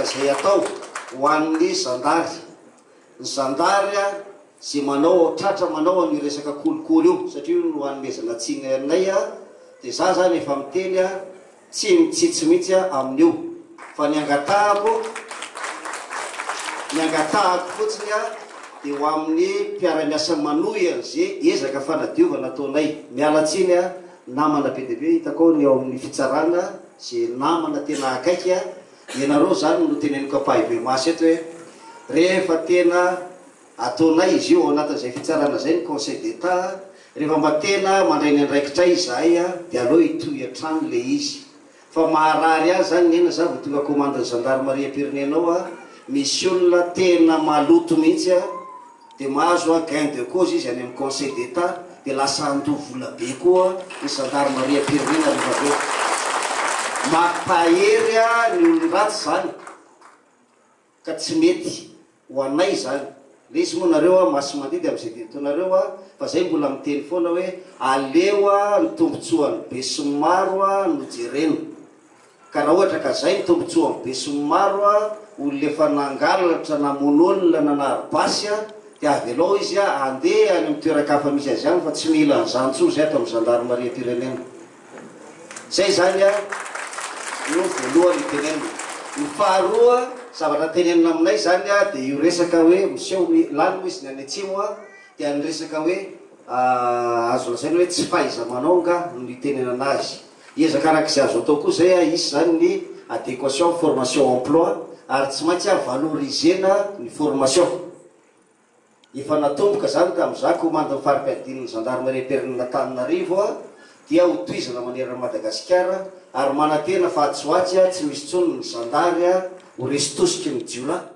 izay atao ho an'ny zandary. Ny zandary izay manao tratra manao an'io resaka kolikoly io, satria io no anomezana tsiny anay, dia za zany efa miteny tsy mitsitsy mihitsy amin'io, fa ny angatahako, ny angatahako fotsiny dia ho amin'ny mpiara-miasa manohy an'ze ezaka fanadiovana ataonay. Miala tsiny namana be dia be hitako ao ny ao amin'ny fitsarana, ze namana tena akaiky, ianareo zany no teneniko ampahibemaso eto hoe rehefa tena ataonay izy io ao anatin'izay fitsarana izay ny conseil d'Etat, rehefa mba tena mandray ny andraikitray izahay dia aleo hitohy hatrany le izy. Fa maharary ahy zany nena za vao tonga commande-n'ny zandarimariam-pirenena ao misy olona tena maloto mihitsy dia mahazo gain de cause izy any amin'ny conseil d'Etat dia lasa handoa vola be koa ny zandarimariam-pirenena rehefa avy eo. Mampahery ny olon-dratsy zany. Ka tsy mety ho anay izany. Le izy moa nareo a masimandidy amzay dia ataonareo a, fa zay mbola miteny foana hoe aleo a ny tombotsoan'ny be sy ny maro a no jerena. Ka raha ohatra ka zay ny tombotsoan'ny be sy ny maro a, olona efa nangalatra, namono olona, nanary basy a, dia avelao izy a handeha any amin'ny toeran-kafa misy azy any fa tsy mila an'izany intsony zay ato amin'ny zandarimariam-pirenena. Zay zany a no voalohany tenenina. Ny faharoa zavatra tenenina aminay zany a dia io resaka hoe miseho ny lany moa izy ny any atsimo a dia ny resaka hoe azo lazaina hoe tsy fahaiza-manao nga no itenenana azy. Hiezaka araka izay azo atao koa zay a hisy zany ny adéquation formation emploi ary tsy maintsy a valoriser-na ny formation. Efa natomboka izany tamin'izaho komandin'ny fari-piadian'ny zandarimariam-pirenen'Antananarivo dia ho tohizana manerana an'i Madagasikara ary manantena fa atsy ho atsy tsy misy intsony ny zandary ho resy tosiky ny jiolahy.